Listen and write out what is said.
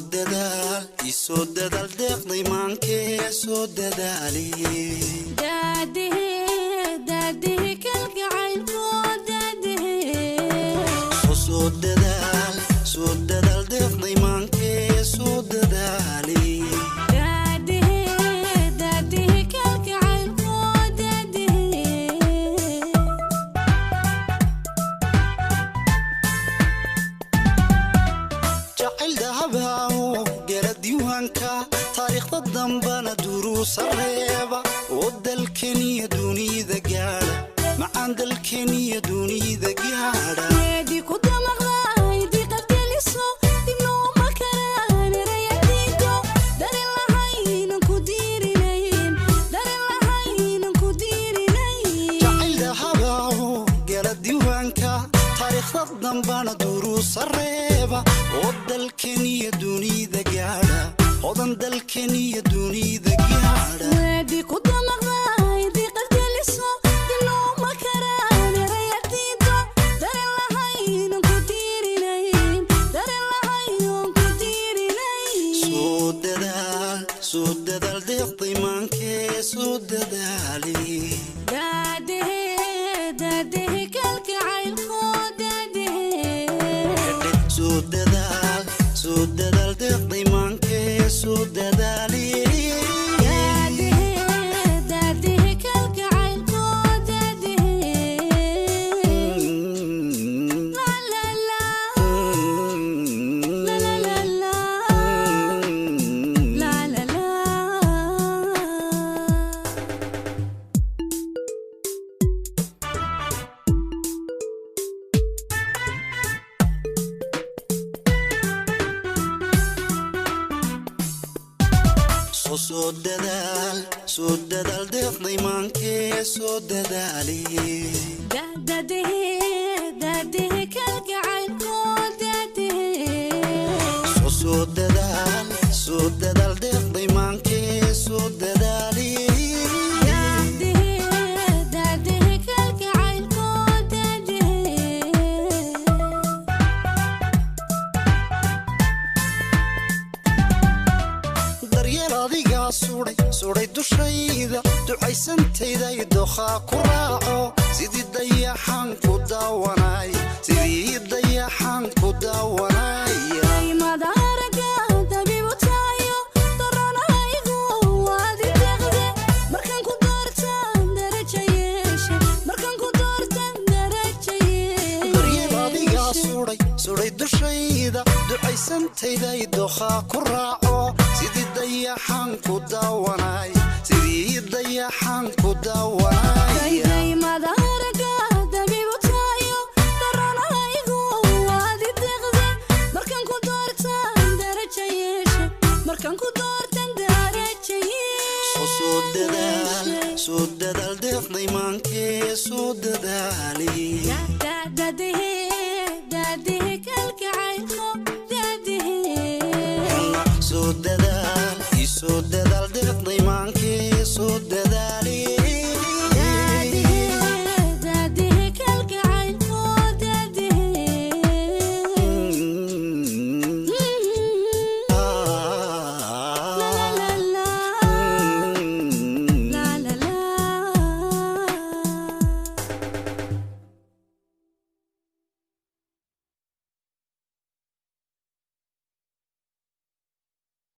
Soo dadaal, isoo dadaal, deeqday maankee soo dadaali. Soo dadaal, soo dadaal, deeqday maankee soo dadaali. Jacayl dahabaawo gala diiwaanka, taariikhda dambana duruusa reeba, oo dalkeniyo dunida gaadha, macaan dalkeniyo dunida gaadha. Jacayl dahabaawo gala diiwaanka, taariikhda dambana duruusa reeba, oo dalkeniyo dunida gaadha, hodan dalkeniyo dunida gaadha. Soo dadaal, soo dadaal, deeqday maankee soo dadaali. Soo dadaal, soo dadaal, deeqday maankee soo dadaali. Soo dadaal, soo dadaal, deeqday maankee soo dadaali. Soo dadaal, soo dadaal, deeqday maankee soo dadaali. Daryeel adigaa sudhay, sudhay dushayda, ducaysantayday dookhaa ku raaco, sidii dayaxaan ku daawanay, sidii dayaxaan ku daawanaya. Daryeel adigaa sudhay, sudhay dushayda, ducaysantayday dookhaa ku raaco, sidii dayaxaan ku daawanay, sidii dayaxaan ku daawanaya. Soo dadaal, soo dadaal, deeqday maankee soo dadaali. Soo dadaal, isoo dadaal, deeqday maankee soo dadaali.